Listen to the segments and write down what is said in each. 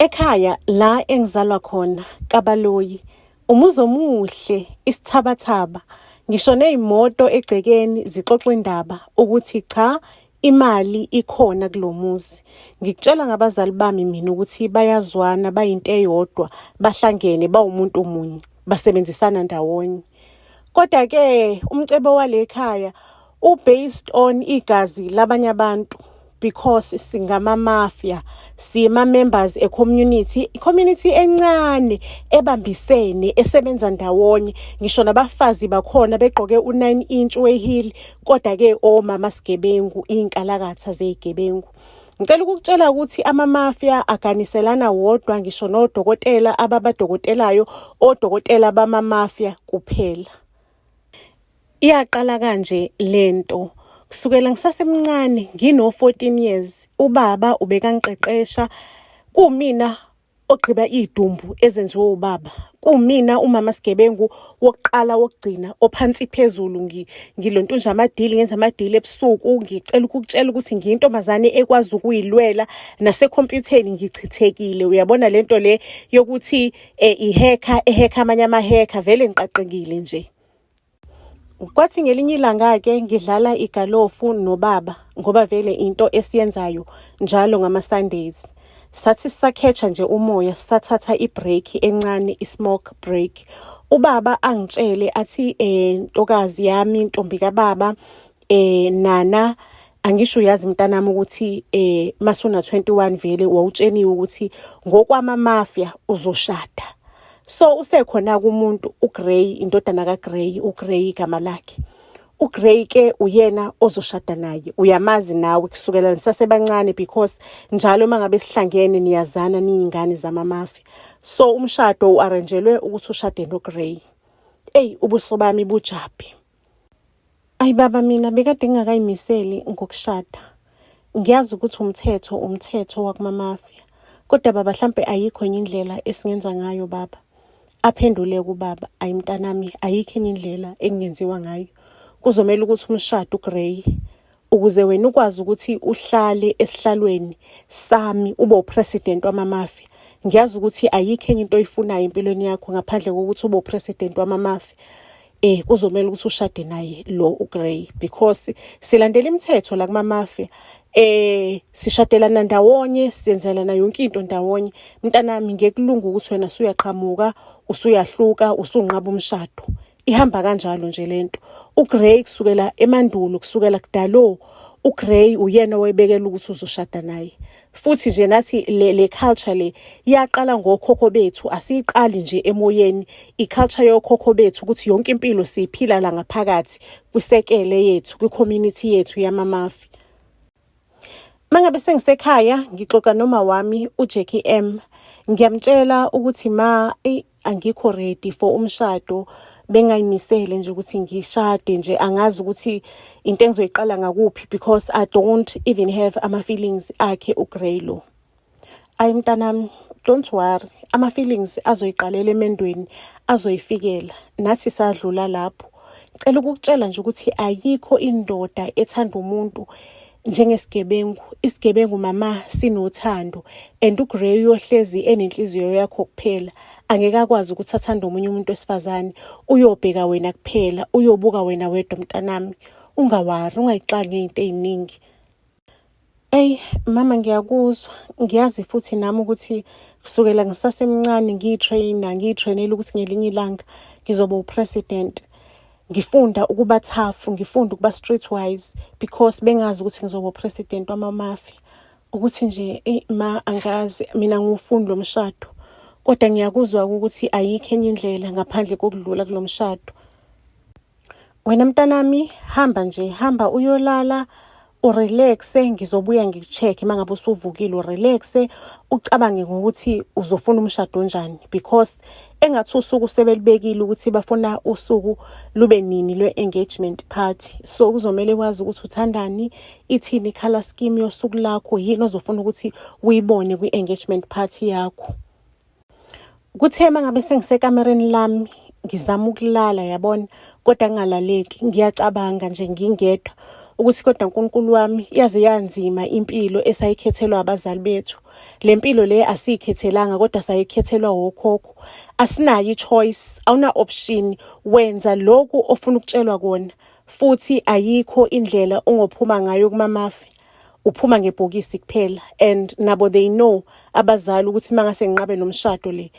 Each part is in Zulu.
Ekhaya la engizalwa khona kaBaloyi, umuzi omuhle, isithabathaba, ngisho ney'moto egcekeni zixoxa indaba ukuthi cha imali ikhona kulo muzi. Ngikutshela ngabazali bami mina ukuthi bayazwana bayinto eyodwa, bahlangene bawumuntu munye, basebenzisana ndawonye. Kodwa-ke umcebo wale khaya u-based on igazi labanye abantu because singama-mafia, siyima-members e-community, i-community encane ebambisene esebenza ndawonye. Ngisho nabafazi bakhona begqoke u-9 inch we-heel, kodwa-ke omama sigebengu, iy'nkalakatha zey'gebengu. Ngicela ukukutshela ukuthi ama-mafia aganiselana wodwa ngisho nodokotela ababadokotelayo, odokotela bama-mafia kuphela. Yaqala kanje lento kusukela ngisasemncane ngino-14 years ubaba ubekangiqeqesha kumina ogqiba iy'dumbu ezenziwe ubaba kumina umama sigebengu wokuqala wokugcina ophansi phezulu ngilontunja amadili ngenza amadili ebusuku ngicela ukukutshela ukuthi ngiyintombazane ekwazi ukuyilwela nasekhompyutheni ngichithekile uyabona lento le yokuthi i-hacker ehekha amanye ama-hacker vele ngiqaqekile nje. Kwathi ngelinye ilanga-ke ngidlala igalofu nobaba ngoba vele into esiyenzayo njalo ngama-Sundays. Sathi sisakhetha nje umoya sathatha i-break encane i-smoke break. Ubaba angitshele athi ntokazi yami ntombi kababa nana angisho uyazi mntanami ukuthi masuna 21 vele wawutsheniwe ukuthi ngokwama-mafia uzoshada. So usekhona kumuntu uGrey indodana kaGrey uGrey igama lakhe. uGrey ke uyena ozoshada naye uyamazi nawe kusukela nisasebancane because njalo uma ngabe sihlangene niyazana niyingane zama-mafia. So umshado u-arrangelwe ukuthi ushade noGrey. Eyi ubuso bami bujabhe. Ayi baba mina bekade ngingakayimiseli ngokushada. Ngiyazi ukuthi umthetho umthetho wakuma-mafia. Kodwa baba hlampe ayikho enye indlela esingenza ngayo baba. Aphendule kubaba, ayi mntanami ayikho enye indlela ekungenziwa ngayo. Kuzomela ukuthi umshado uGrey ukuze wena ukwazi ukuthi uhlale esihlalweni sami ube upresident wama-mafia. Ngiyazi ukuthi ayikho enye into oyifunayo empilweni yakho ngaphandle kokuthi ube upresident wama-mafia. Kuzomela ukuthi ushade naye lo uGrey because silandela imithetho la kuma-mafia. Sishadelana ndawonye, senzelana yonke into ndawonye. Mntanami ngekulunga ukuthi wena usuyaqhamuka, usuyahluka, usunqaba umshado. Ihamba kanjalo nje lento. uGrey kusukela emandulo, kusukela kudalo, uGrey uyena owayebekela ukuthi uzoshada naye. Futhi nje nathi le culture le yaqala ngokhokho bethu, asiyiqali nje emoyeni. I-culture yokhokho bethu ukuthi yonke impilo siyiphila la ngaphakathi kwisekele yethu, kwi-community yethu yama-mafia. Mangabe sengisekhaya ngixoxa noma wami uJackie M. Ngiyamtshela ukuthi ma angikho ready for umshado bengayimisele nje ukuthi ngishade nje angazi ukuthi into engizoyiqala ngakuphi because I don't even have ama-feelings akhe uGrey lo. Ayi mntanami don't worry ama-feelings azoyiqalela emendweni azoyifikela nathi sadlula lapho. Cela ukukutshela nje ukuthi ayikho indoda ethanda umuntu njengesigebengu. Isigebengu mama sinothando and uGrey uyohlezi enenhliziyo yakho kuphela. Angeke akwazi ukuthi athande omunye umuntu wesifazane. Uyobheka wena kuphela, uyobuka wena wedwa mntanami. Unga-worry, ungayixaki ngey'nto ey'ningi. Eyi mama ngiyakuzwa, ngiyazi futhi nami ukuthi kusukela ngisasemncane ngiyi-trainer, ngiyi-trainela ukuthi ngelinye ilanga ngizoba u-president. Ngifunda ukuba tough, ngifunda ukuba streetwise because bengazi ukuthi ngizoba u-president wama-mafia. Ukuthi nje eyi ma angazi mina angiwufuni lo mshado. Kodwa ngiyakuzwa ukuthi ayikho enye indlela ngaphandle kokudlula kulo mshado. Wena mntanami hamba nje, hamba uyolala urelaxe, ngizobuya ngiku-check-e uma ngabe usuvukile urelaxe, ucabange ngokuthi uzofuna umshado onjani because engathi usuku sebelibekile ukuthi bafuna usuku lube nini lwe-engagement party. So kuzomele wazi ukuthi uthandani, ithini i-colour scheme yosuku lakho, yini ozofuna ukuthi uyibone kwi-engagement party yakho. Kuthe uma ngabe sengisekamereni lami ngizama ukulala yabona kodwa ngingalaleki ngiyacabanga nje ngingedwa. Ukuthi kodwa Nkulunkulu wami yaze yanzima impilo esayikhethelwa abazali bethu. Le mpilo le asiyikhethelanga kodwa sayikhethelwa wokhokho. Asinayo i-choice, awuna option, wenza lokhu ofuna ukutshelwa kona. Futhi ayikho indlela ongophuma ngayo kumamafia. Uphuma ngebhokisi kuphela and nabo they know abazali ukuthi mangase nginqabe lo mshado le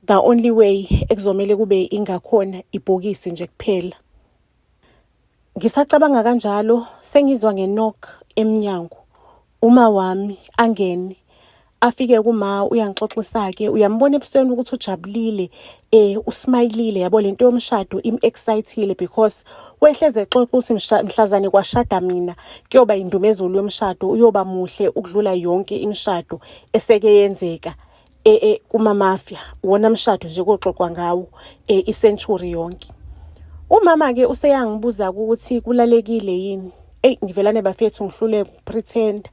the only way ekuzomele kube ingakhona ibhokisi nje kuphela. Ngisacabanga kanjalo sengizwa nge-knock emnyango. Uma wami angene afike kuma uyangixoxisa-ke uyambona ebusweni ukuthi ujabulile usmayilile yabo lento yomshado im-excitile because wehleze exoxa ukuthi mhlazane kwashada mina kuyoba indumezulu yomshado uyoba muhle ukudlula yonke imishado eseke yenzeka kuma-mafia wona mshado nje koxoxwa ngawo i-century yonke. Umama-ke useyangibuza ukuthi kulalekile yini. Eyi ngivelane bafethu ngihluleke ukupretend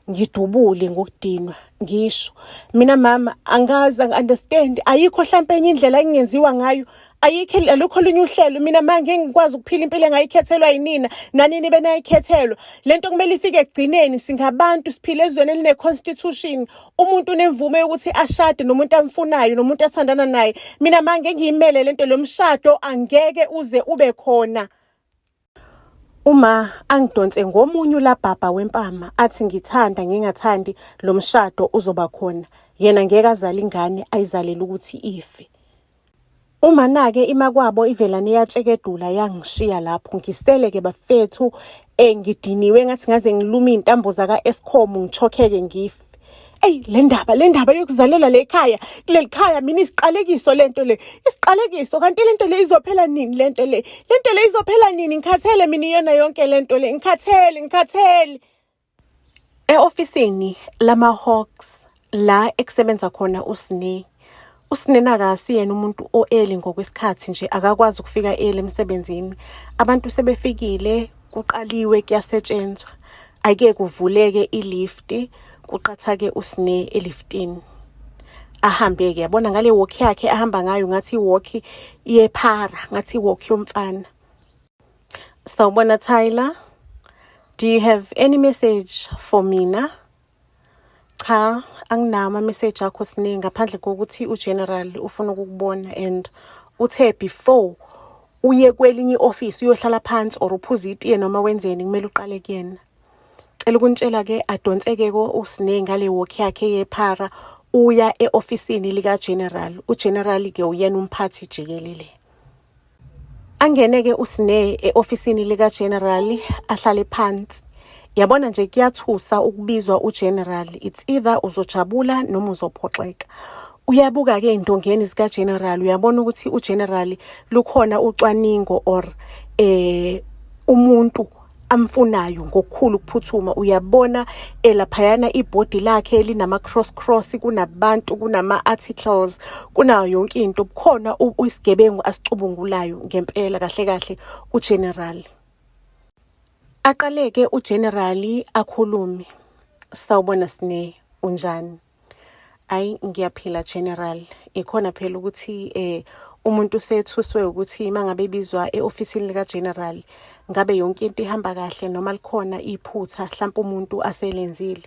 ngidubule ngokudinwa ngisho mina mama angazi angi-understand ayikho hlampe enye indlela engingenziwa ngayo ayikho alukho olunye uhlelo mina ma ngeke ngikwazi ukuphila impilo engayikhethelwa yinina nanini benayikhethelwa le nto kumele ifike ekugcineni singabantu siphila ezweni eline-constitution umuntu unemvume yokuthi ashade nomuntu amfunayo nomuntu athandana naye mina ma ngeke ngiyimele le nto lo mshado angeke uze ube khona. Uma angidonse ngomunye ulabhabha wempama athi ngithanda ngingathandi lo mshado uzoba khona yena ngeke azale ingane ayizalele ukuthi ife. Uma nake imakwabo ivelane yatshekedula yangishiya lapho ngisele-ke bafethu ngidiniwe ngathi ngaze ngilume iy'ntambo zaka-Eskom ngichokheke ngife. Eyi le ndaba le ndaba yokuzalelwa le khaya kuleli khaya mina isiqalekiso lento le isiqalekiso kanti lento le izophela nini lento le lento le izophela nini ngikhathele mina iyona yonke lento le ngikhathele ngikhathele. E-ofisini lama-Hawks la ekusebenza khona uSne. USne nakasiyena umuntu o-early ngokwesikhathi nje akakwazi ukufika early emsebenzini. Abantu sebefikile kuqaliwe kuyasetshenzwa. Ake kuvuleke ilift kuqathake uSne eliftini. Ahambe-ke yabona ngale walk yakhe ahamba ngayo ngathi i-walk yephara ngathi i-walk yomfana. Sawubona Tyler. Do you have any message for mina? Cha, anginawo ama-message akho Sne ngaphandle kokuthi uGeneral ufuna ukukubona and uthe before uye kwelinye i-office uyohlala phansi or uphuze itiye noma wenzeni kumele uqale kuyena. Cela ukunitshela-ke adonseke ko uSne ngale walk yakhe yephara uya e-ofisini lika-General. UGeneral-ke uyena umphathi jikelele. Angene-ke uSne e-ofisini lika-General ahlale phansi. Yabona nje kuyathusa ukubizwa uGeneral. It's either uzojabula noma uzophoxeka. Uyabuka-ke ey'ndongeni zika-General uyabona ukuthi uGeneral lukhona ucwaningo or umuntu amfunayo ngokukhulu ukuphuthuma. Uyabona elaphayana ibhodi lakhe linama-cross cross kunabantu kunama-articles kunayo yonke into bukhona isigebengu asicubungulayo ngempela kahle kahle uGeneral. Aqaleke uGeneral akhulume. Sawubona Sne, unjani? Ayi ngiyaphila General. Ikhona phela ukuthi umuntu usethuswe ukuthi mangabe ebizwa e-ofisini lika General ngabe yonke into ihamba kahle noma likhona iphutha mhlawumbe umuntu aselenzile.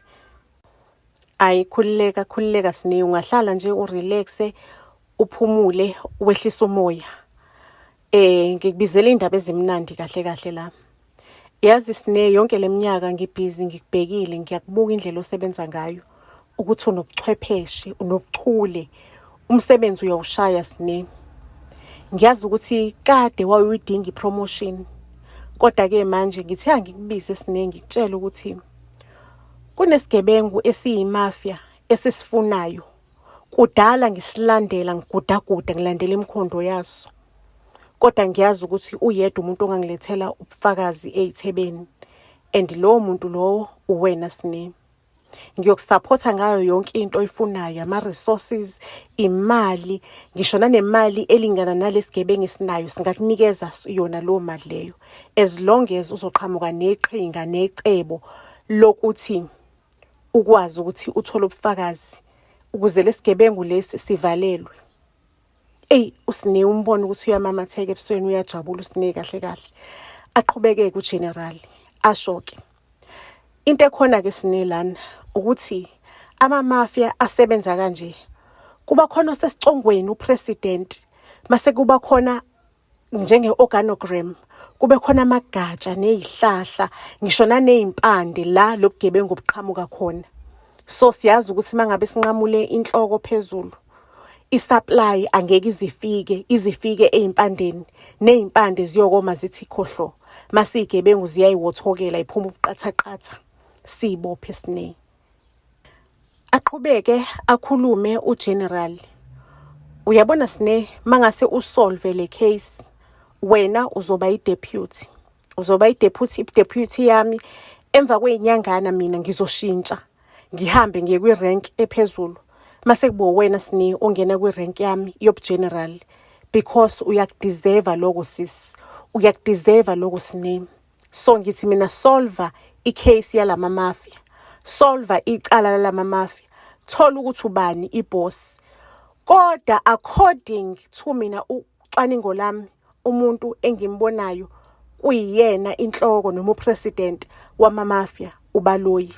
Ayi khululeka khululeka Sne, ungahlala nje urelaxe uphumule wehlise umoya. Ngikubizela indaba ezimnandi kahle kahle la. Yazi Sne yonke leminyaka ngibhizi ngikubhekile ngiyakubuka indlela osebenza ngayo ukuthi unobuchwepheshe unobuchule umsebenzi uyawushaya Sne. Ngiyazi ukuthi kade wawuyidinga ipromotion kodwa ke manje ngithe angikubize Sne ngikutshela ukuthi kunesigebengu esiyimafia esisifunayo. Kudala ngisilandela ngigudaguda ngilandela imikhondo yaso. Kodwa ngiyazi ukuthi uyedwa umuntu ongangilethela ubufakazi ey'thebeni and lowo muntu lowo uwena Sne. Ngiyokusaphotha ngayo yonke into oyifunayo, ama-resources, imali, ngisho nanemali elingana nalesigebengu esinayo singakunikeza yona leyo mali leyo. As long as uzoqhamuka neqhinga necebo lokuthi ukwazi ukuthi uthole ubufakazi ukuze lesigebengu lesi sivalelwe. Eyi uSne umbona ukuthi uyamamatheka ebusweni uyajabula uSne kahle kahle. Aqhubeke kuGeneral. Asho-ke. Into ekhona-ke Sne lana ukuthi ama-mafia asebenza kanje. Kuba khona osesicongweni upresident, mase kuba khona njenge-organogram, kube khona amagatsha ney'hlahla, ngisho naney'mpande la lobugebengu obuqhamuka khona. So siyazi ukuthi uma ngabe sinqamule inhloko phezulu, i-supply angeke izifike, izifike ey'mpandeni, ney'mpande ziyokoma zithi khohlo. Mase iy'gebengu ziyayiwothokela iphuma ubuqathaqatha. Siyibophe Sne. Aqhubeke akhulume uGeneral. Uyabona Sne, mangase usolve le case, wena uzoba i-deputy. Uzoba i-deputy, i-deputy yami. Emva kwey'nyangana mina ngizoshintsha. Ngihambe ngiye kwi-rank ephezulu. Mase kuba wena Sne ongena kwi-rank yami yobu-general because uyakudeserve lokho sis. Uyakudeserve lokho Sne. So ngithi mina solve i-case yalama mafia. Solve icala lalama mafia. Thola ukuthi ubani i-boss. Kodwa according to mina ucwaningo lami, umuntu engimbonayo kuyiyena inhloko noma upresident wama-mafia uBaloyi.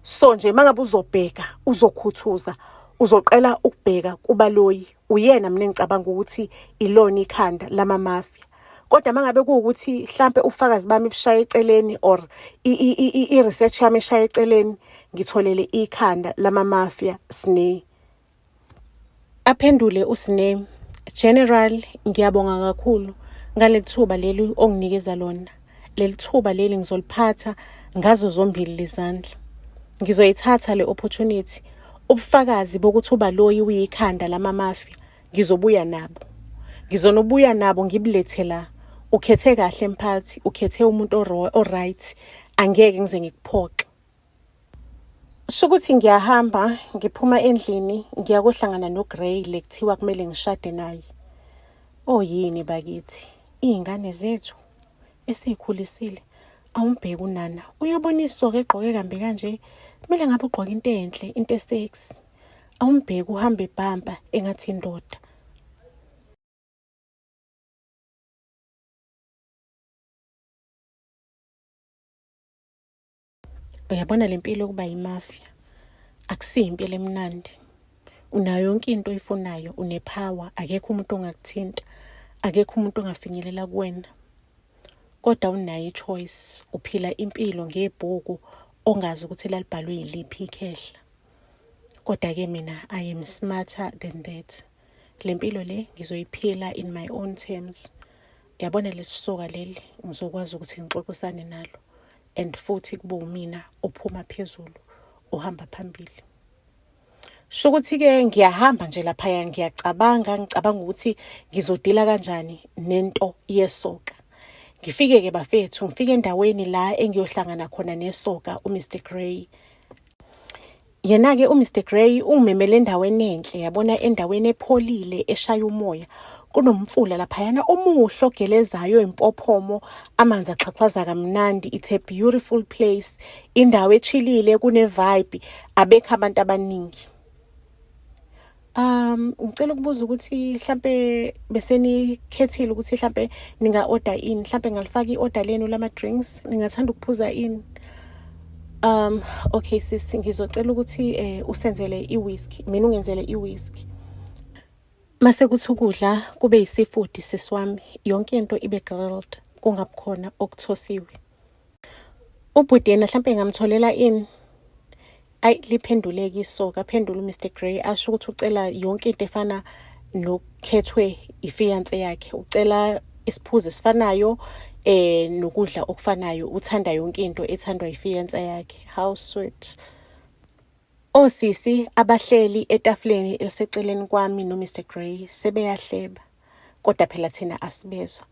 So nje mangabe uzobheka uzokhuthuza uzoqela ukubheka kuBaloyi, uyena mina engicabanga ukuthi ilona ikhanda lama-mafia. Kodwa mangabe kuwukuthi hlampe ubufakazi bami bushaya eceleni or i-research yami ishaya eceleni, ngitholele ikhanda lama-mafia Sne. Aphendule uSne, General, ngiyabonga kakhulu ngaleli thuba leli onginikeza lona. Leli thuba leli ngizoliphatha ngazo zombili lezandla. Ngizoyithatha le opportunity. Ubufakazi bokuthi uBaloyi uyikhanda lama-mafia ngizobuya nabo. Ngizonobuya nabo ngibulethe la. Ukhethe kahle mphathi, ukhethe umuntu o-right. Angeke ngize ngikuphoxe. Shukuthi ngiyahamba ngiphuma endlini ngiya kohlangana noGrey le kuthiwa kumele ngishade naye. Oh yini bakithi, iy'ngane zethu esiy'khulisile. Awumbheki unana, uyobona isoka egqoke kambi kanje. Kumele ngabe ugqoke into enhle, into e-sexy. Awumbheki uhambe ebhampa engathi indoda. Uyabona le mpilo yokuba yimafia akusiyo impilo emnandi. Unayo yonke into oyifunayo, une-power, akekho umuntu ongakuthinta, akekho umuntu ongafinyelela kuwena. Kodwa unayo i-choice, uphila impilo ngebhuku ongazi ukuthi lalibhalwe yiliphi ikhehla. Kodwa-ke mina I am smarter than that. Le mpilo le ngizoyiphila in my own terms. Yabona leli soka leli ngizokwazi ukuthi ngixoxisane nalo and futhi kube umina ophuma phezulu ohamba phambili. Sho ukuthi-ke ngiyahamba nje laphaya ngiyacabanga, ngicabanga ukuthi ngizodila kanjani nento yesoka. Ngifike-ke bafethu, ngifike endaweni la engiyohlangana khona nesoka uMr Grey. Yena-ke uMr Grey ungimemele endaweni enhle, yabona endaweni epholile eshaya umoya. Kunomfula laphayana omuhle ogelezayo impophomo, amanzi axhaphaza kamnandi. It's a beautiful place. Indawo echilile, kune-vibe, abekho abantu abaningi. Ngicela ukubuza ukuthi hlampe bese nikhethile ukuthi hlampe ninga-order ini, hlampe ngalifaka i-order lenu lama-drinks, ningathanda ukuphuza ini? Okay sis, ngizocela ukuthi usenzele i-whisky, mina ungenzele i-whisky. Mase kuthi ukudla kube yi-seafood sis wami, yonke into ibe grilled, kungabi khona okuthosiwe. Ubhuti yena hlampe ngamtholela ini? Ayi liphenduleke isoka, aphendule uMr Grey asho ukuthi ucela yonke into efana nokukhethwe ifiance yakhe. Ucela isiphuzo esifanayo nokudla okufanayo, uthanda yonke into ethandwa ifiance yakhe. How sweet. Osisi abahleli etafuleni eliseceleni kwami noMr Grey sebeyahleba. Kodwa phela thina asibezwa.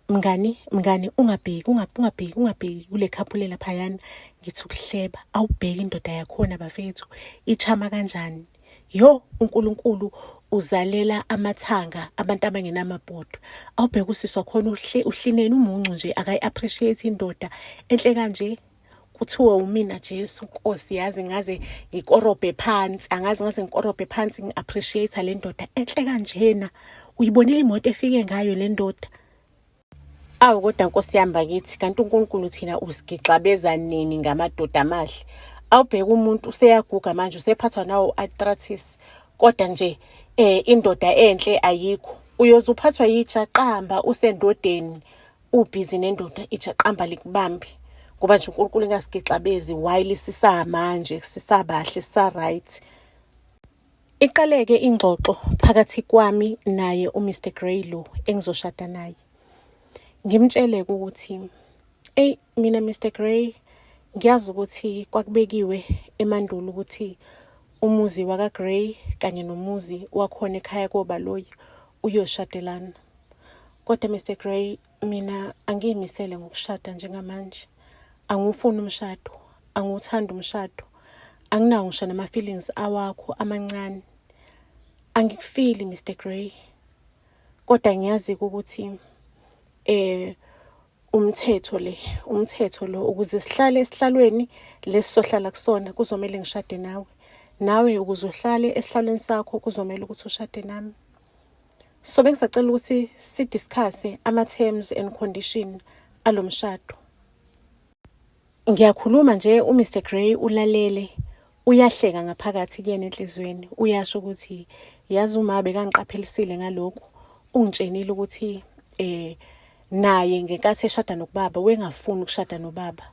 Mngani, mngani ungabheki, ungabheki, ungabheki kule couple laphayana. Ngithi ukuhleba, awubheki indoda yakhona bafethu, ichama kanjani. Yo, uNkulunkulu uzalela amathanga abantu abangenamabhodwe. Awubheke usisi wakhona uhlineni umuncu nje, akayi-appreciate indoda enhle kanje. Kuthiwe umina Jesu Nkosi, yazi ngaze ngikorobhe phansi, angazi ngaze ngikorobhe phansi ngi-appreciate le ndoda enhle kanjena. Uyibonile imoto efike ngayo le ndoda. Awu kodwa Nkosi yami bakithi kanti uNkulunkulu thina usigixabeza nini ngamadoda amahle. Awubheke umuntu useyaguga manje usephathwa nawo arthritis kodwa nje eh indoda enhle ayikho. Uyoze uphathwa yijaqamba usendodeni ubhizi nendoda ijaqamba likubambe. Ngoba nje uNkulunkulu engasigixabezi while sisamanje sisabahle sisa right. Iqaleke ingxoxo phakathi kwami naye uMr Grey lo engizoshada naye. Ngimtshele-ke ukuthi, eyi mina Mr Grey ngiyazi ukuthi kwakubekiwe emandulo ukuthi umuzi wakaGrey kanye nomuzi wakhona ekhaya koBaloyi uyoshadelana. Kodwa Mr Grey mina angiyimisele ngokushada njengamanje. Angiwufuni umshado, angiwuthandi umshado. Anginawo ngisho nama-feelings awakho amancane. Angikufili Mr Grey. Kodwa ngiyazi-ke ukuthi eh umthetho le umthetho lo ukuze sihlale esihlalweni lesisohlala kusona kuzomele ngishade nawe nawe ukuze uhlale esihlalweni sakho kuzomele ukuthi ushade nami so bengisacela ukuthi sidiscusse ama-terms and condition alo mshado Ngiyakhuluma nje uMr Grey ulalele uyahleka ngaphakathi kuyena enhliziyweni uyasho ukuthi yazi uma bekangiqaphelisile ngalokhu ungitshenile ukuthi eh naye ngenkathi eshada nokubaba wengafuni ukushada nobaba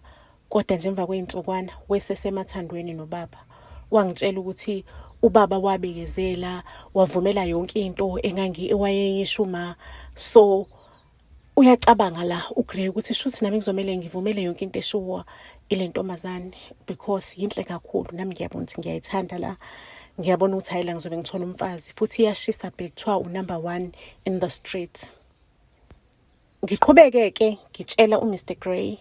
kodwa nje emva kwey'nsukwana wesesemathandweni nobaba wangitshela ukuthi ubaba wabekezela wavumela yonke into engangi ewayeyisho uma so Uyacabanga la uGrey ukuthi shuthi nami kuzomele ngivumele yonke into eshiwo ile ntombazane because yinhle kakhulu nami ngiyabona ukuthi ngiyayithanda la ngiyabona ukuthi hhayi la ngizobe ngithola umfazi futhi iyashisa bhe kuthiwa unumber one in the street. Ngiqhubeke-ke ngitshela uMr Grey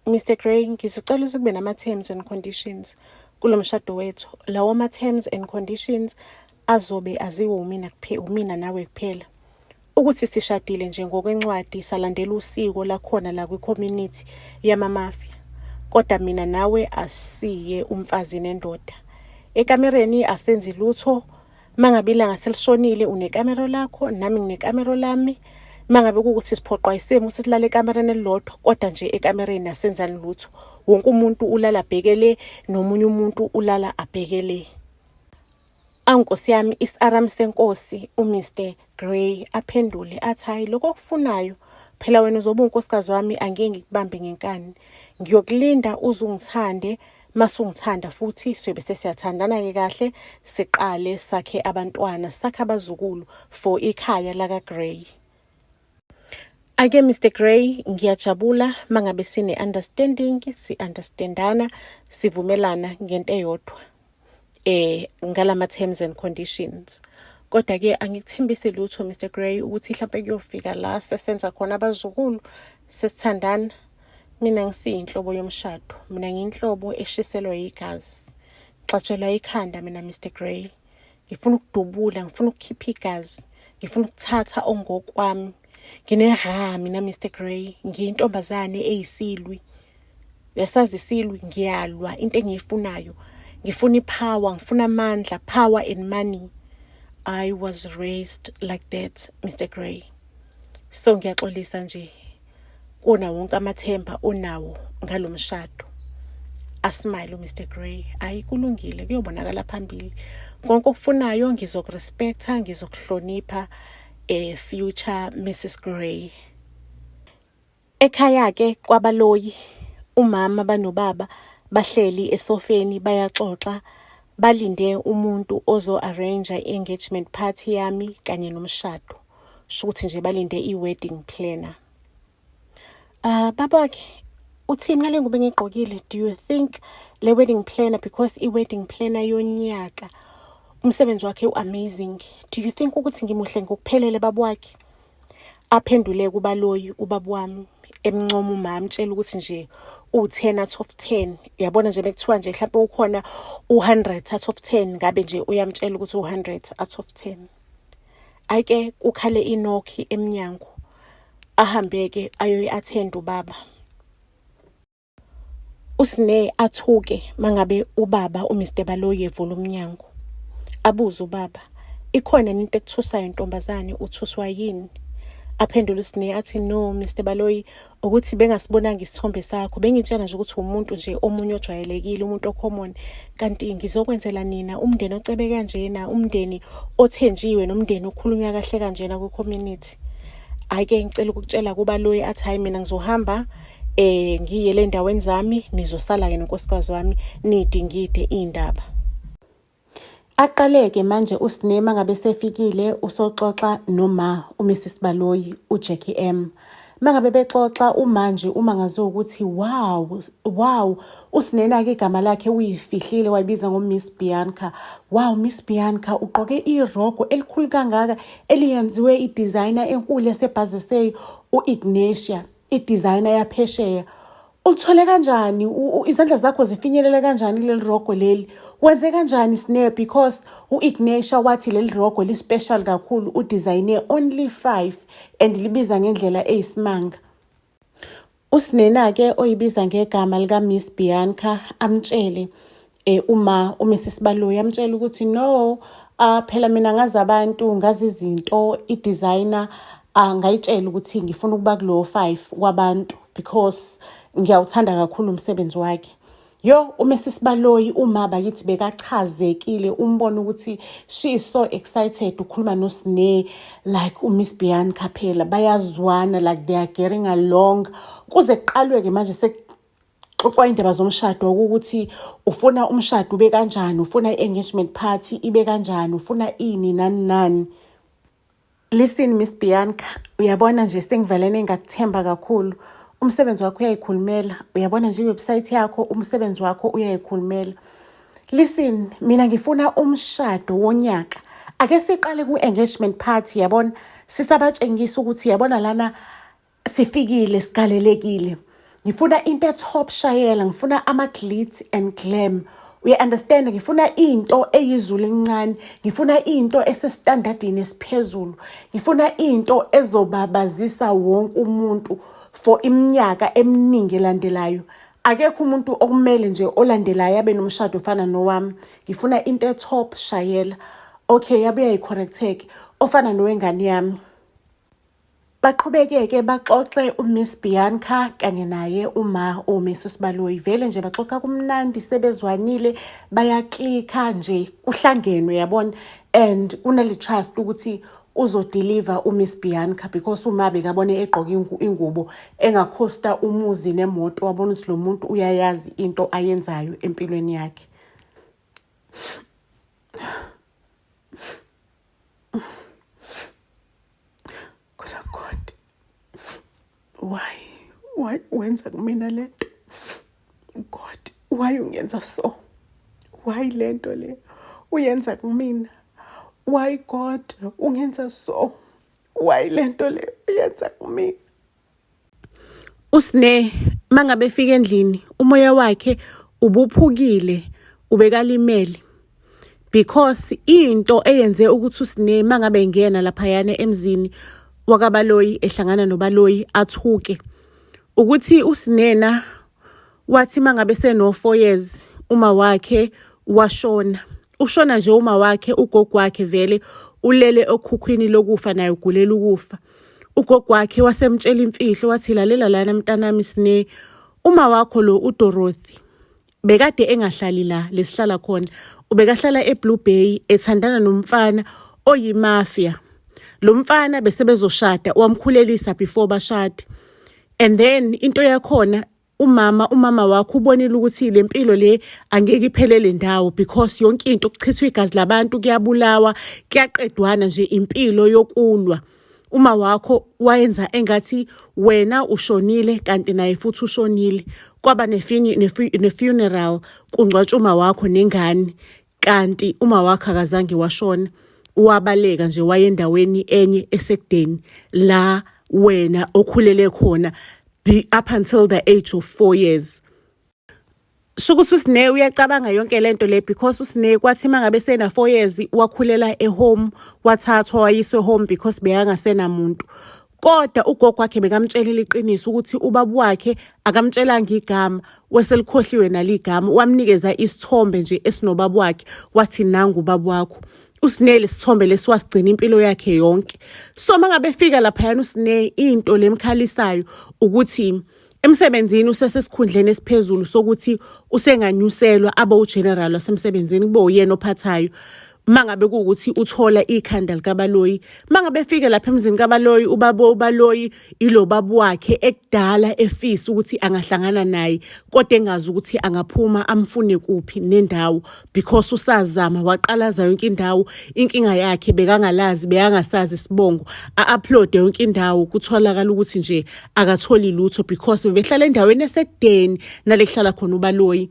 Mr Grey, ngizocela ukuthi kube nama-terms and conditions kulo mshado wethu. Lawo ma-terms and conditions azobe aziwe umina umina nawe kuphela. Ukuthi sishadile nje ngokwencwadi salandela usiko lakhona la kwi-community yama-mafia. Kodwa mina nawe asiye umfazi nendoda. Ekamereni asenzi lutho Mangabe ilanga selishonile unekamero lakho nami nginekamero lami. Mangabe kuwukuthi siphoqwa isimo ukuthi silale ekamereni elilodwa kodwa nje ekamereni asenzani lutho. Wonke umuntu ulala abheke le nomunye umuntu ulala abheke le. Awu Nkosi yami isarami senkosi uMr Grey aphendule athi hhayi lokho okufunayo phela wena uzobe unkosikazi wami angeke ngikubambe ngenkani. Ngiyokulinda uze ungithande Masungithanda futhi siyobe sesiyathandana-ke kahle siqale sakhe abantwana sakhe abazukulu for ikhaya laka-Grey. Ake Mr Grey ngiyajabula mangabe sine-understanding si-understandana sivumelana ngento eyodwa eh ngalama terms and conditions kodwa ke angikuthembisi lutho Mr Grey ukuthi mhlawumbe kuyofika la sesenza khona abazukulu sesithandana Mina ngisiyinhlobo yomshado. Mina ngiyinhlobo eshiselwa yigazi. Xatshelwa ikhanda mina Mr Grey. Ngifuna ukudubula, ngifuna ukukhipha igazi. Ngifuna ukuthatha ongokwami. Nginera mina Mr Grey. Ngiyintombazane eyisilwi. Uyasazi isilwi ngiyalwa into engiyifunayo. Ngifuna ipower, ngifuna amandla, power and money. I was raised like that, Mr Grey. So ngiyaxolisa nje Kuwona wonke amathemba onawo ngalo mshado. Asmile uMr Grey. Ayi kulungile kuyobonakala phambili. Konke okufunayo ngizokurespecta, ngizokuhlonipha eh future Mrs Grey. Ekhaya ke kwaBaloyi umama banobaba bahleli esofeni bayaxoxa balinde umuntu ozo arrange i-engagement party yami kanye nomshado. Shukuthi nje balinde i-wedding planner. Baba wakhe uthini ngale ngubo engiyigqokile? Do you think le wedding planner because i-wedding planner yonyaka umsebenzi wakhe u-amazing. Do you think ukuthi ngimuhle ngokuphelele baba wakhe? Aphendule kuBaloyi ubaba wami emncoma umama amtshela ukuthi nje u-10 out of 10 uyabona nje bekuthiwa nje mhlawumbe ukhona u-100 out of 10 ngabe nje uyamtshela ukuthi u-100 out of 10. Ayike kukhale inokhi emnyango ahambe-ke ayoyi-athenda ubaba. USne athuke mangabe ubaba uMr Baloyi evula umnyango. Abuze ubaba, ikhona yini into ekuthusayo ntombazane uthuswa yini? Aphendule uSne athi no Mr Baloyi ukuthi bengasibonanga isithombe sakho bengitshela nje ukuthi umuntu nje omunye ojwayelekile umuntu ocommon kanti ngizokwenzela nina umndeni ocebe kanjena umndeni othenjiwe nomndeni okhulunywa kahle kanjena ku-community. Hhayi-ke ngicela ukukutshela kuBaloyi athi hhayi mina ngizohamba eh ngiyele endaweni zami nizosala-ke nonkosikazi wami nidingide iy'ndaba. Aqaleke manje uSne mangabe sefikile usoxoxa noma uMrs Baloyi uJackie M. Mangabe bexoxa umanje uma ngaziwa ukuthi wow wow uSnena-ke igama lakhe uyifihlile wayibiza ngoMiss Bianca. Wow Miss Bianca ugqoke irogo elikhulu kangaka eliyenziwe i-designer enkulu yasebhaziseyi u-Ignatia. I-designer yaphesheya ulithole kanjani izandla zakho zifinyelele kanjani kuleli rogo leli wenze kanjani Sne because u-Ignatia wathi leli rogo li-special kakhulu udizayine only 5 and libiza ngendlela eyisimanga. USnena-ke oyibiza ngegama lika-Miss Bianca amtshele uma uMrs Baloyi amtshela ukuthi no phela mina ngazi abantu ngazi izinto i-designer ngayitshela ukuthi ngifuna ukuba kulowo 5 wabantu because ngiyawuthanda kakhulu umsebenzi wakhe. Yo uMrs Baloyi uma bakithi bekachazekile umbona ukuthi she is so excited ukhuluma noSne like uMiss Bianca phela bayazwana like they are getting along kuze kuqalwe-ke manje sekuxoxwa indaba zomshado ukuthi ufuna umshado ube kanjani ufuna i-engagement party ibe kanjani ufuna ini nani nani. Listen Miss Bianca, uyabona nje sengivalene ngakuthemba kakhulu. Umsebenzi wakho uyayikhulumela. Uyabona nje iwebsite yakho umsebenzi wakho uyayikhulumela. Listen, mina ngifuna umshado wonyaka. Ake siqale ku-engagement party yabona. Sisabatshengisa ukuthi yabona lana sifikile sigalelekile. Ngifuna into top shayela, ngifuna ama-glitz and glam. Uya-understand? Ngifuna into eyizulu elincane, ngifuna into esestandardini esiphezulu, ngifuna into ezobabazisa wonke umuntu for iminyaka eminingi elandelayo. Akekho umuntu okumele nje olandelayo abe nomshado ofana nowami. Ngifuna into e-top shayela. Okay, yabuya yi-correct-ke ofana nowengane yami. Baqhubekeke baxoxe uMiss Bianca kanye naye uma uMrs Baloyi vele nje baxoxa kumnandi sebezwanile bayaklikha nje kuhlangenwe yabona and kunale trust ukuthi uzodeliver uMiss Bianca because uma bekabone egqoke ingubo engakhosta umuzi nemoto wabona ukuthi lo muntu uyayazi into ayenzayo empilweni yakhe. Kodwa God, why wenza kumina lento? God, why ungenza so? Why lento le uyenza kumina? Why God ungenza so? Why lento le uyenza kumina? USne mangabe efika endlini umoya wakhe ubuphukile ubekalimele because into eyenze ukuthi uSne mangabe engena laphayana emzini wakaBaloyi ehlangana noBaloyi athuke ukuthi uSnena wathi mangabe seno 4 years uma wakhe washona. Ushona nje uma wakhe ugogo wakhe vele ulele okhukhwini lokufa naye ugulela ukufa. Ugogo wakhe wasemtshela imfihlo wathi lalela lana mntanami Sne uma wakho lo uDorothy bekade engahlali la lesihlala khona ubekahlala eBlue Bay ethandana nomfana oyimafia. Lo mfana bese bezoshada wamkhulelisa before bashade. And then into yakhona umama wakho ubonile ukuthi le mpilo le angeke iphelele ndawo because yonke into kuchithwa igazi labantu kuyabulawa kuyaqedwana nje impilo yokulwa. Uma wakho wayenza engathi wena ushonile kanti naye futhi ushonile. Kwaba ne-funeral kungcwatshwa uma wakho nengane kanti uma wakho akazange washona. Wabaleka nje waya endaweni enye esekudeni la wena okhulele khona be up until the age of 4 years. Shukuthi uSne uyacabanga yonke lento le because uSne kwathi mangabe sena 4 years wakhulela ehome wathathwa wayiswe home because bekangasenamuntu. Kodwa ugogo wakhe bekamtshelile iqiniso ukuthi ubaba wakhe akamtshelanga igama weselikhohliwe naligama wamnikeza isithombe nje esinobaba wakhe wathi nangu ubaba wakho. USne lesithombe lesi wasigcina impilo yakhe yonke. So mangabe efika laphayana uSne into lemkhalisayo ukuthi emsebenzini usesesikhundleni esiphezulu sokuthi usenganyuselwa abe ugeneral wasemsebenzini kube uyena ophathayo mangabe kuwukuthi uthola ikhanda likaBaloyi. Mangabe efike lapha emzini kaBaloyi, ubaba uBaloyi ilo baba wakhe ekudala efisa ukuthi angahlangana naye kodwa engazi ukuthi angaphuma amfune kuphi nendawo because usazama waqalaza yonke indawo. Inkinga yakhe bekangalazi, bekangasazi isibongo, a-uploade yonke indawo kutholakala ukuthi nje akatholi lutho because bebehlala endaweni esekudeni nale kuhlala khona uBaloyi.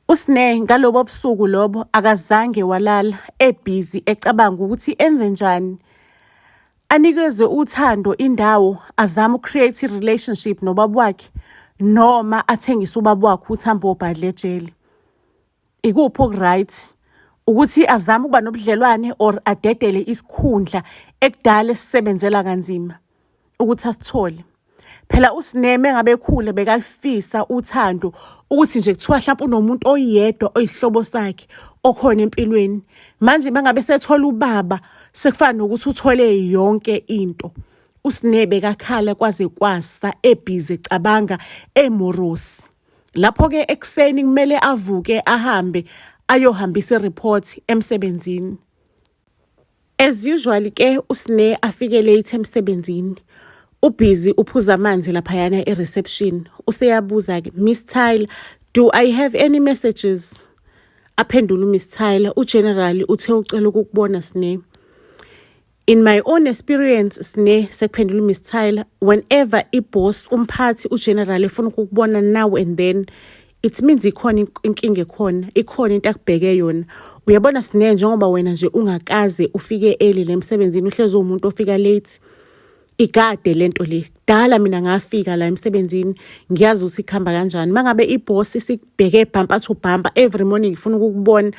USne ngalobo busuku lobo akazange walala ebhizi ecabanga ukuthi enze njani. Anikezwe uthando indawo azame ucreate i-relationship nobaba wakhe noma athengise ubaba wakhe ukuthi ahambe obhadla ejele. Ikuphi okuright? Ukuthi azame ukuba nobudlelwane or adedele isikhundla ekudala esisebenzela kanzima ukuthi asithole. Phela uSneme ngabe ekhule bekalifisa uthando ukuthi nje kuthiwa mhlawumpe unomuntu oyedwa oyisihlobo sakhe okhona empilweni. Manje mangabe sethola ubaba sekufana nokuthi uthole yonke into. USne bekakhala kwaze kwasa ebhizi ecabanga emorosi. Lapho-ke ekuseni kumele avuke ahambe ayohambisa i-report emsebenzini. As usual ke uSne afike late emsebenzini. Ubhizi uphuza amanzi laphayana e-reception. Useyabuza-ke, Miss Tyler, do I have any messages? Aphendula uMiss Tyler, uGeneral uthe ucela ukukubona Sne. In my own experience, Sne, sekuphendula uMiss Tyler, whenever i-boss, umphathi, uGeneral efuna ukukubona now and then, it means ikhona inkinga ekhona, ikhona into akubheke yona. Uyabona Sne, njengoba wena nje ungakaze ufike early la emsebenzini, uhlezi uwumuntu ofika late. Igade lento le. Kudala mina ngafika la emsebenzini, ngiyazi ukuthi kuhamba kanjani. Mangabe i-boss isikubheke bumper to bumper every morning ifuna ukukubona,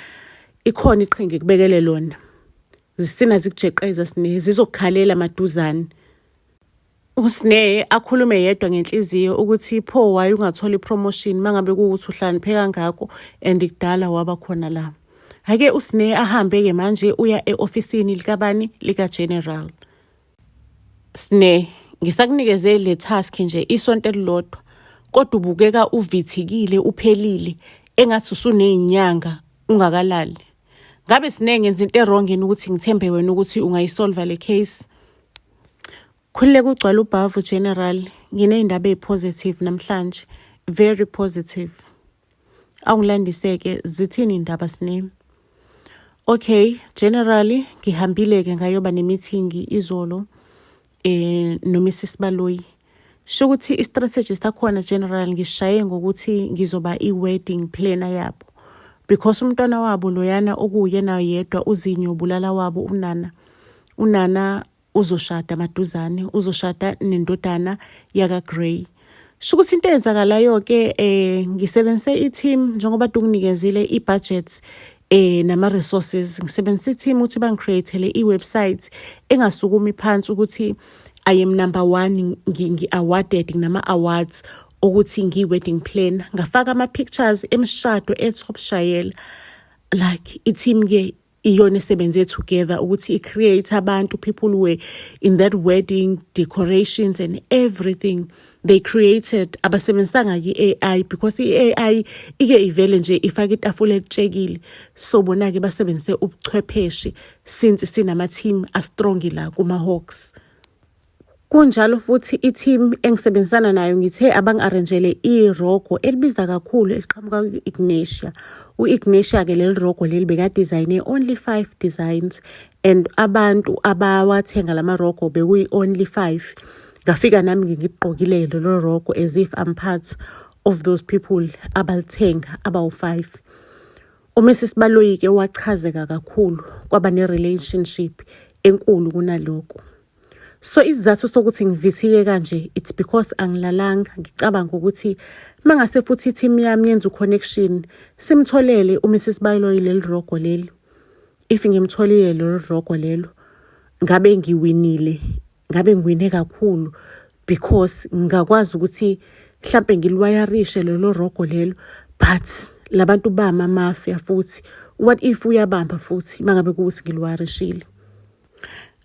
ikhona iqhinga ikubekele lona. Zisina zikujeqeza Sne, zizokukhalela maduzane. USne akhulume yedwa ngenhliziyo ukuthi pho why ungathola i-promotion mangabe kuwukuthi uhlakaniphe kangako and kudala waba khona la. Hake uSne ahambe-ke manje uya e-ofisini likabani lika-General. Sne, ngisakunikeze le task nje isonto elilodwa kodwa ubukeka uvithikile uphelile engathi usuney'nyanga ungakalali. Ngabe Sne ngenza into e-wrong yini ukuthi ngithembe wena ukuthi ungayisolva le case? Khululeka ugcwala ubhavu General, nginey'ndaba ey'positive namhlanje, very positive. Awungilandise-ke zithini iy'ndaba Sne? Okay, generally ngihambile-ke ngayoba ne-meeting izolo no-Mrs Baloyi. Sho ukuthi i-strategy sakhona General ngishaye ngokuthi ngizoba i-wedding planner yabo. Because umntwana wabo loyana okuwuyena yedwa uzinyo bulala wabo uNana. UNana uzoshada maduzane, uzoshada nendodana yaka Grey. Sho ukuthi into eyenzakalayo ke ngisebenzise i-team njengoba tukunikezile i-budget nama resources, ngisebenzise i-team ukuthi bangicreatele i-website engasukumi phansi ukuthi I am number one, ngi-awarded nginama awards ukuthi ngiyi-wedding planner. Ngafaka ama-pictures emishado e-top shayela. Like i-team ke iyona esebenze together ukuthi i-create abantu, people were in that wedding, decorations and everything they created. Abasebenzisanga i-AI because i-AI ike ivele nje ifake itafula elitshekile. So bona-ke basebenzise ubuchwepheshe since sinama-team a-strong la kuma-Hawks. Kunjalo futhi i-team engisebenzisana nayo ngithe abangi-arrangele irogo elibiza kakhulu eliqhamuka ku-Ignatia. U-Ignatia-ke leli rogo leli bekadizayine only 5 designs and abantu abawathenga lama rogo bekuyi-only 5. Ngafika nami ngigqokile lelo rogo as if I'm part of those people abalithenga abawu-5. UMrs Baloyi-ke wachazeka kakhulu kwaba ne-relationship enkulu kunalokho. So isizathu sokuthi ngivithike kanje, it's because angilalanga ngicabanga ukuthi mangase futhi i-team yami yenza u-connection simtholele uMrs Baloyi leli rogo leli. If ngimtholile lelo rogo lelo ngabe ngiwinile, ngabe ngiwine kakhulu because ngingakwazi ukuthi mhlampe ngiliwayarishe lelo rogo lelo, but labantu bama-mafia futhi What if uyabamba futhi mangabe kuwukuthi ngiliwayarishile?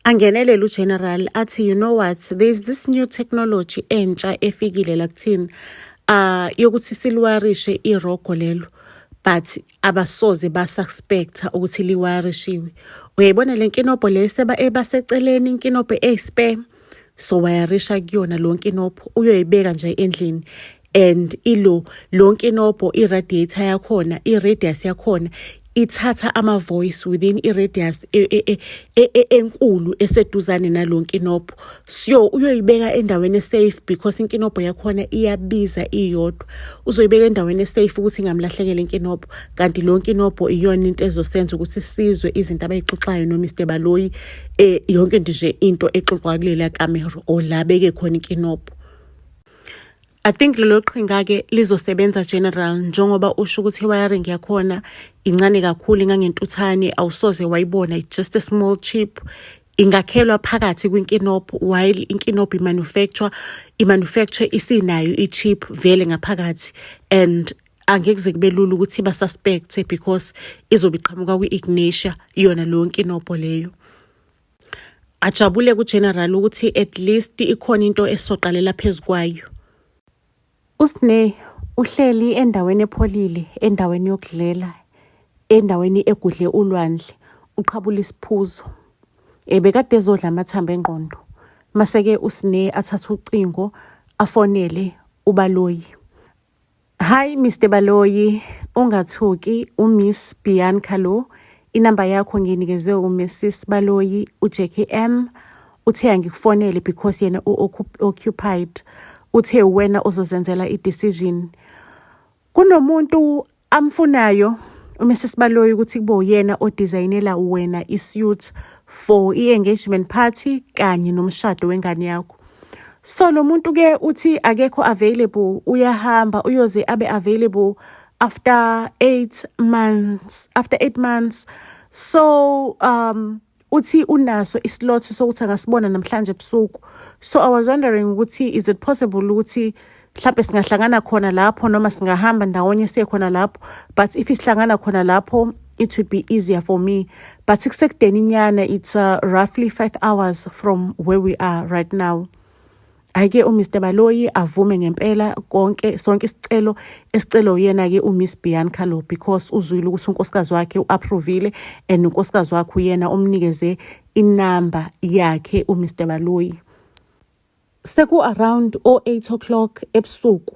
Angenelele uGeneral athi, you know what, there's this new technology entsha efikile la kuthina yokuthi siliwayarishe irogo lelo, but abasoze basuspecta ukuthi liwayarishiwe. Uyayibona le nkinobho le seba ebaseceleni, inkinobho eyi-spare, so wayarisha kuyona lo nkinobho, uyoyibeka nje endlini, and ilo lo nkinobho, i-radiator yakhona, i-radius yakhona ithatha ama-voice within i-radius enkulu eseduzane nalo nkinobho. So uyoyibeka endaweni e-safe because inkinobho yakhona iyabiza iyodwa. Uzoyibeka endaweni e-safe ukuthi ingamlahlekela inkinobho, kanti lo nkinobho iyona into ezosenza ukuthi sizwe izinto abayixoxayo no-Mr Baloyi, yonke into nje, into exoxwa kulela kamero or la beke khona inkinobho. I think lelo qhinga-ke lizosebenza, General, njengoba usho ukuthi i-wiring yakhona incane kakhulu, ingangentuthane, awusoze wayibona. It's just a small chip, ingakhelwa phakathi kwinkinobho while inkinobho i-manufacture isinayo i-chip vele ngaphakathi, and angeke kuze kube lula ukuthi basuspecte because izobe iqhamuka kwi-ignition yona leyo nkinobho leyo. Ajabule kuGeneral ukuthi at least ikhona into esizoqalela phezu kwayo. USne uhleli endaweni epholile, endaweni yokudlela, endaweni egudle ulwandle, uqhabula isiphuzo. Ebekade ezodla amathambo engqondo. Mase-ke uSne athatha ucingo afonele uBaloyi. Hi Mr Baloyi, ungathuki, uMiss Bianca lo. Inamba yakho ngiyinikezwe uMrs Baloyi, uJackie M. Uthe angikufonele because yena u-occupied. Uthe wena ozozenzela i-decision. Kunomuntu amfunayo uMrs Baloyi ukuthi kube uyena odesignela wena i-suit for i-engagement party kanye nomshado wengane yakho. So lo muntu ke uthi akekho available, uyahamba, uyoze abe available after 8 months, after 8 months. So uthi unaso islot sokuthi angasibona namhlanje ebusuku. So I was wondering ukuthi is it possible ukuthi mhlambe singahlangana khona lapho noma singahamba ndawonye siye khona lapho, but if isihlangana khona lapho it would be easier for me, but kusekudeni inyana, it's roughly 5 hours from where we are right now. Ayike uMr Baloyi avume ngempela konke, sonke isicelo esicelo uyena ke uMiss Bianca lo, because uzwile ukuthi unkosikazi wakhe uapprovile and unkosikazi wakhe uyena omnikeze inamba yakhe uMr Baloyi. Seku around o 8 o'clock ebusuku,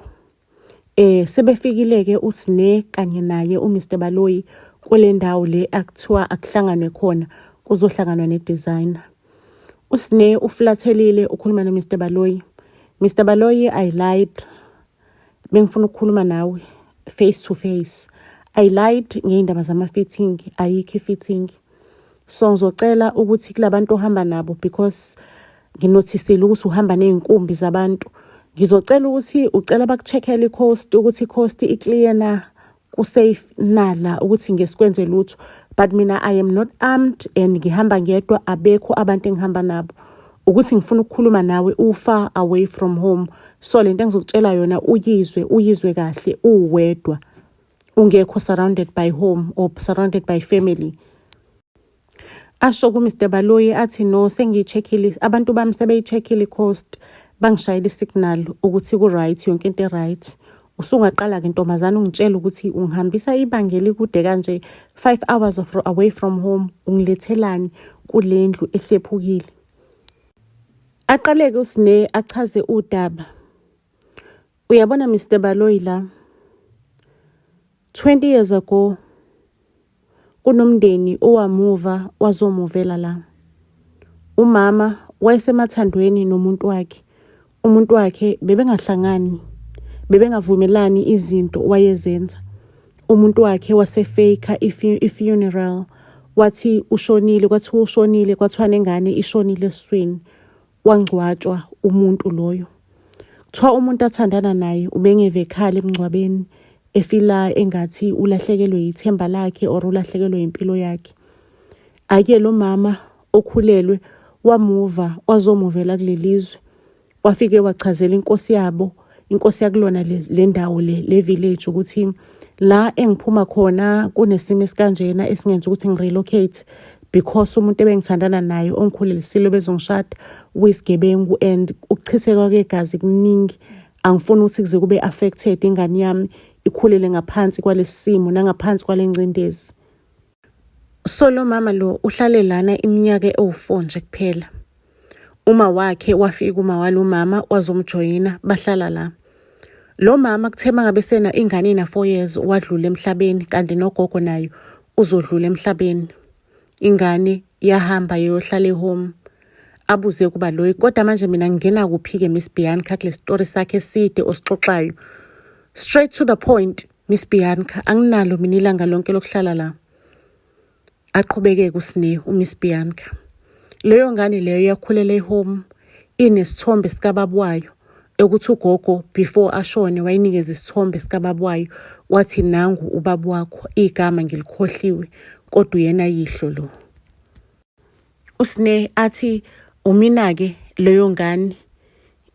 sebefikile ke uSne kanye naye uMr Baloyi kule ndawo le akuthiwa akuhlanganwe khona, kuzohlanganwa ne-designer. USne uflathelile, ukhuluma noMr Baloyi. Mr Baloyi, I lied, bengifuna ukukhuluma nawe face to face. I lied ngey'ndaba zama-fitting, ayikho i-fitting. So ngizocela ukuthi kulabantu ohamba nabo, because nginothisile ukuthi uhamba ney'nkumbi zabantu, ngizocela ukuthi ucela baku-check-ele i-coast, ukuthi i-coast i-clear na, ku-safe na la, ukuthi ngesikwenze lutho. But mina I am not armed and ngihamba ngedwa, abekho abantu engihamba nabo. Ukuthi ngifuna ukukhuluma nawe u-far away from home, so lento engizokutshela yona uyizwe, uyizwe kahle uwedwa, ungekho surrounded by home or surrounded by family. Asho ku-Mr Baloyi athi, no, sengiyi-check-ile, abantu bami sebeyi-check-ile i-coast, bangishayela i-signal ukuthi ku-right, yonke into e-right. Usungaqala-ke ntombazane ungitshela ukuthi ungihambisa ibanga elikude kanje, 5 hours away from home, ungilethelani kule ndlu ehlephukile? Aqaleke uSne achaze udaba. Uyabona Mr Baloyi, la 20 years ago kunomndeni owamuva wazomuvela la. Umama wayesemathandweni nomuntu wakhe. Umuntu wakhe bebengahlangani, bebengavumelani izinto wayezenza. Umuntu wakhe wasefaka i-funeral, wathi ushonile, kwathiwa ushonile, kwathiwa nengane ishonile esiswini. Wangcwatshwa umuntu loyo. Kuthiwa umuntu athandana naye ubengeve ekhala emngcwabeni, efila engathi ulahlekelwe yithemba lakhe or ulahlekelwe impilo yakhe. Ake lo mama okhulelwe wamuva wazomuvela kulelizwe, wafike wachazela inkosi yabo, inkosi yakulona le ndawo, le village, ukuthi La engiphuma khona kunesimo esikanjena esingenza ukuthi ngi-relocate because umuntu ebengithandana naye ongikhulelisile bezongishada uyisigebengu and ukuchitheka kwegazi kuningi. Angifuni ukuthi kuze kube affected ingane yami ikhulele ngaphansi kwalesi simo nangaphansi kwale ngcindezi. So lo mama lo uhlale lana iminyaka ewu-4 nje kuphela. Uma wakhe wafika uma walo mama wazomjoyina bahlala la. Lo mama kuthe mangabe sena ingane ina 4 years wadlula emhlabeni kanti nogogo nayo uzodlula emhlabeni. Ingane yahamba yohlala ehome. Abuze kuba loyi kodwa manje mina ngingena kuphi-ke Miss Bianca kule story sakhe eside osixoxayo. Straight to the point Miss Bianca anginalo mina ilanga lonke lokuhlala la. Aqhubeke kuSne uMiss Bianca. Leyo ngane leyo yakhulela ehome inesithombe sikababa wayo ekuthi ugogo before ashone wayinikeza isithombe sikababa wayo wathi nangu ubaba wakho igama ngilikhohliwe kodwa uyena yihlo lo. USne athi umina-ke leyo ngane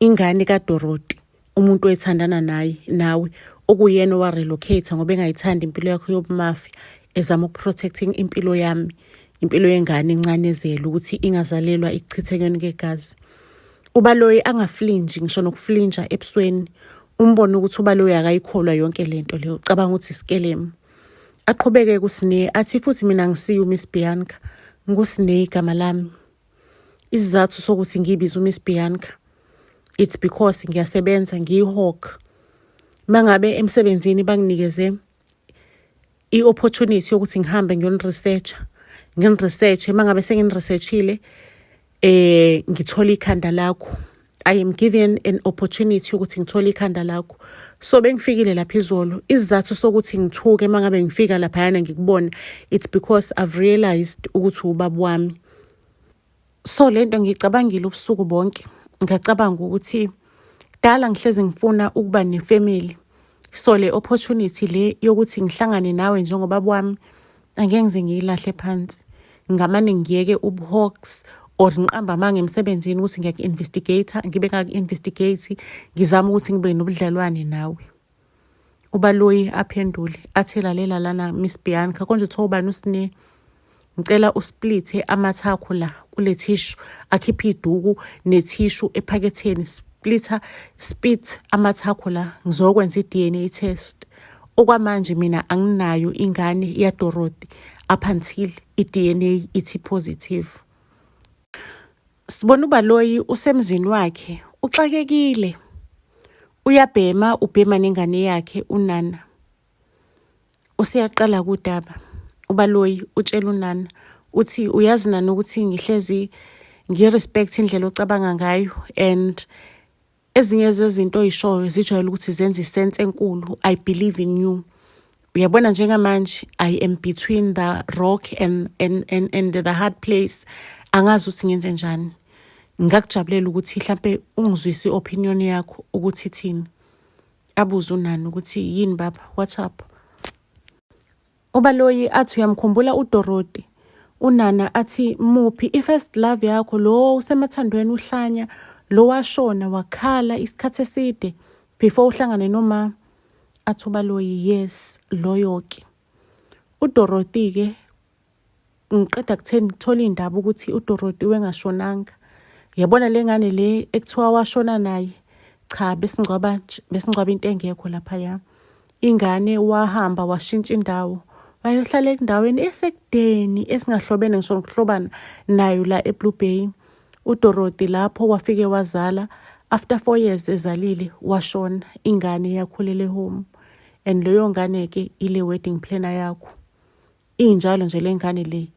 ingane kaDorothy umuntu oyethandana naye nawe okuyena owa-relocate ngoba engayithandi impilo yakho yobumafia ezama ukuprotecting impilo yami impilo yengane encane ezele ukuthi ingazalelwa ekuchithekeni kwegazi. Ubaloyi angaflinji ngisho nokuflinja ebusweni umbone ukuthi ubaloyi akayikholwa yonke lento leyo ucabanga ukuthi isikelemu. Aqhubeke kuSne athi futhi mina ngisiyo uMiss Bianca nguSne igama lami. Isizathu sokuthi ngiyibize uMiss Bianca it's because ngiyasebenza ngiyi-hawk. Mangabe emsebenzini banginikeze i-opportunity yokuthi ngihambe ngiyoni-research-a ngini-research-e mangabe sengini-research-ile ngithola ikhanda lakho. I am given an opportunity ukuthi ngithole ikhanda lakho. So bengifikile lapha izolo isizathu sokuthi ngithuke mangabe ngifika laphayana ngikubona it's because I've realized ukuthi ubaba wami. So lento ngicabangile ubusuku bonke ngacabanga ukuthi dala ngihlezi ngifuna ukuba nefamily. So le opportunity le yokuthi ngihlangane nawe njengobaba wami angeke ngize ngiyilahle phansi. Ngamane ngiyeke ubuhawks or ngiqamba amanga emsebenzini ukuthi ngiyaku-investigate ngibe ngaku-investigate ngizame ukuthi ngibe nobudlelwane nawe. Ubaloyi aphendule athi lalela lana Miss Bianca konje uthiwa ubani uSne ngicela usplithe amathakho la kule tissue akhiphe iduku nethishu ephaketheni splitha spit amathakho la ngizokwenza i-DNA test. Okwamanje mina anginayo ingane yaDorothy up until i-DNA ithi positive. Sibona uBaloyi usemzini wakhe uxakekile uyabhema ubhema nengane yakhe uNana. Useyaqala kudaba uBaloyi utshela uNana uthi uyazi Nana ukuthi ngihlezi ngi-respect indlela ocabanga ngayo and ezinye zezinto oyishoyo zijwayele ukuthi zenze isense enkulu. I believe in you. Uyabona njengamanje I am between the rock and the hard place. Angazi ukuthi ngenze njani. Ngingakujabulela ukuthi mhlampe ungizwise i-opinion yakho ukuthi ithini. Abuze uNana ukuthi yini baba what's up? Ubaloyi athi uyamkhumbula uDorothy. UNana athi muphi i-first love yakho lo usemathandweni uhlanya lo washona wakhala isikhathi eside before uhlangane noma. Athi uBaloyi yes loyo ke. UDorothy ke ngiqeda kutheni ngithola iy'ndaba ukuthi uDorothy wengashonanga. Yabona le ngane le ekuthiwa washona naye cha besingcwaba besingcwaba into engekho laphaya. Ingane wahamba washintsha indawo wayohlala endaweni esekudeni esingahlobene ngisho nokuhlobana nayo la eBlue Bay. UDorothy lapho wafike wazala after 4 years ezalile washona ingane yakhulela ehome and leyo ngane ke ile wedding planner yakho. Injalo nje le ngane le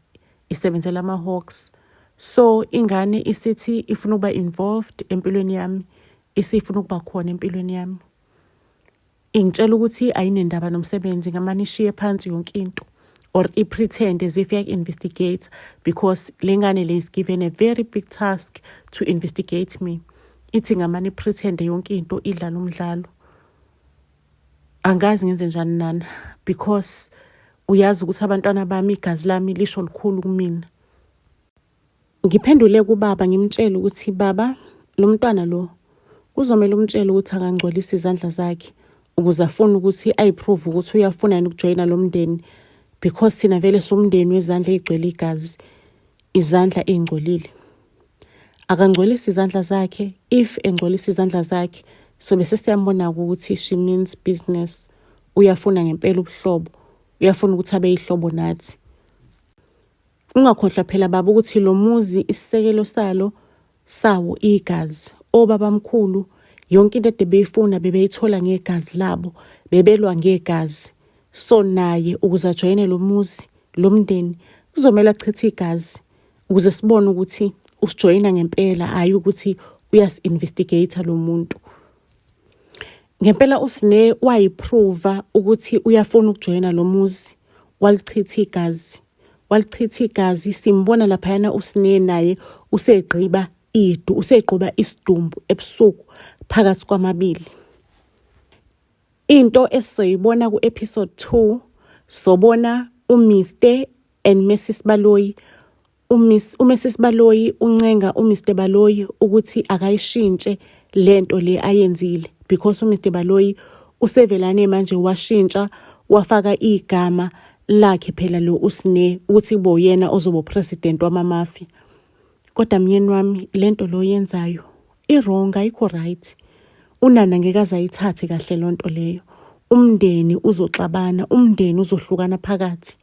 isebenzela ama-hawks. So ingane isithi ifuna ukuba involved empilweni yami isifuna ukuba khona empilweni yami. Ingitshela ukuthi ayinendaba nomsebenzi ngamane ishiye phansi yonke into or i-pretend as if iyaku-investigate because le ngane le is given a very big task to investigate me. Ithi ngamane i-pretend yonke into idlala umdlalo. Angazi ngenze njani Nana because uyazi ukuthi abantwana bami igazi lami lisho lukhulu kumina. Ngiphendule kubaba ngimtshele ukuthi baba lo mntwana lo kuzomele umtshele ukuthi akangcolisi izandla zakhe Ukuze afune ukuthi ayiprove ukuthi uyafuna yini ukujoyina lo mndeni because thina vele somndeni wezandla ey'gcwele igazi, izandla ey'ngcolile. Akangcolisi izandla zakhe, if engcolisa izandla zakhe sobe sesiyambona-ke ukuthi she means business. Uyafuna ngempela ubuhlobo, uyafuna ukuthi abe yihlobo nathi. Ungakhohlwa phela baba ukuthi lo muzi isisekelo salo sawo igazi. Obabamkhulu yonke into ede beyifuna bebeyithola ngegazi labo, bebelwa ngegazi. So naye ukuze ajoyine lo muzi, lo mndeni, kuzomele achithe igazi ukuze sibone ukuthi usijoyina ngempela, hhayi ukuthi uyasi-investigate lo muntu. Ngempela uSne wayiprova ukuthi uyafuna ukujoyina lo muzi, walichitha igazi. Walichitha igazi, simbona laphayana uSne naye usegqiba idu, usegquba isidumbu ebusuku phakathi kwamabili. Into esizoyibona ku-episode 2 sobona uMr and Mrs Baloyi uMiss uMrs Baloyi uncenga uMr Baloyi ukuthi akayishintshe lento le ayenzile because uMr Baloyi usevelane manje washintsha wafaka igama lakhe phela lo uSne ukuthi kube uyena ozoba president wamamafia. Kodwa myeni wami lento lo yenzayo i-wrong ayikho right. Unana ngeke aze ayithathe kahle lonto leyo. Umndeni uzoxabana, umndeni uzohlukana phakathi.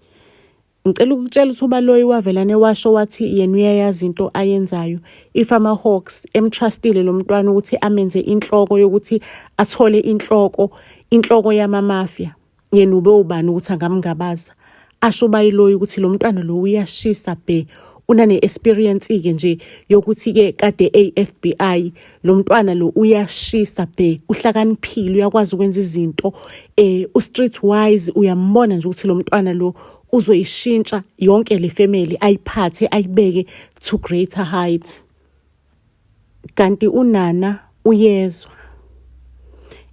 Ngicela ukutshela ukuthi uBaloyi wavelane washo wathi yena uyayazi into ayenzayo. If ama-Hawks emtrustile lo mntwana ukuthi amenze inhloko yokuthi athole inhloko, inhloko yamamafia. Yena ube ubani ukuthi angamngabaza. Asho uBayiloyi ukuthi lo mntwana lo uyashisa bhe. Unane-experience-ke nje yokuthi-ke kade eyi-FBI. Lo mntwana lo uyashisa bhe, uhlakaniphile, uyakwazi ukwenza izinto. U-street wise uyambona nje ukuthi lo mntwana lo uzoyishintsha yonke le family ayiphathe ayibeke to greater height. Kanti uNana uyezwa.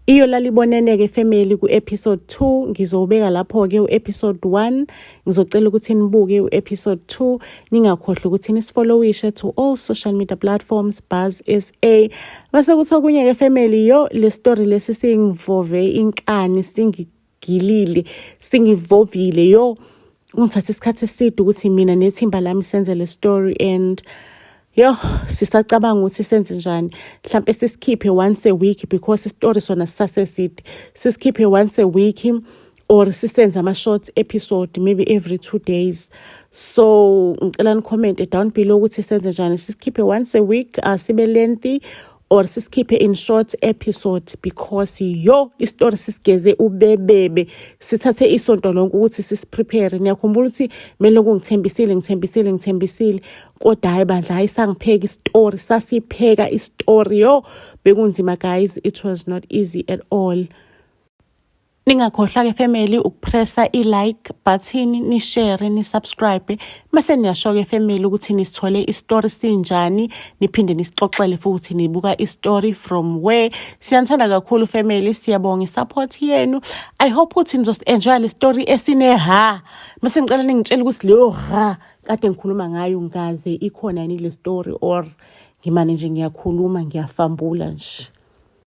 Iyo lalibonene-ke family ku-episode 2 ngizowubeka lapho-ke u-episode 1 ngizocela ukuthi nibuke u-episode 2 ningakhohlwa ukuthi nisifollowishe to all social media platforms Buzz SA base kuthi okunye-ke family yo le story lesi singivove inkani singigilile singivovile yo kungithatha isikhathi eside ukuthi mina nethimba lami senze le story and yo sisacabanga ukuthi senze njani mhlampe sisikhiphe once a week because isitori sona sisaseside sisikhiphe once a week or sisenze ama-short episode maybe every 2 days so ngicela ni-comment down below ukuthi senze njani sisikhiphe once a week sibe lengthy or sisikhiphe in short episode because yo isitori sisigeze ubebebe sithathe isonto lonke ukuthi sisiprepare. Niyakhumbula ukuthi kumele kungithembisile ngithembisile ngithembisile kodwa hayi bandla hayi sangipheka isitori sasipheka isitori yo bekunzima guys, it was not easy at all. Ningakhohlwa-ke family ukupressa i-like button, ni-share, ni-subscribe. Mase niyasho-ke family ukuthi nisithole isitori sinjani, niphinde nisixoxele futhi nibuka isitori from where. Siyanithanda kakhulu family, siyabonga i-support yenu. I hope ukuthi nizosi-enjoya le story esine-ha. Mase ngicela ningitshele ukuthi leyo ha kade ngikhuluma ngayo ngaze ikhona yini le story or ngimane nje ngiyakhuluma ngiyafambula nje.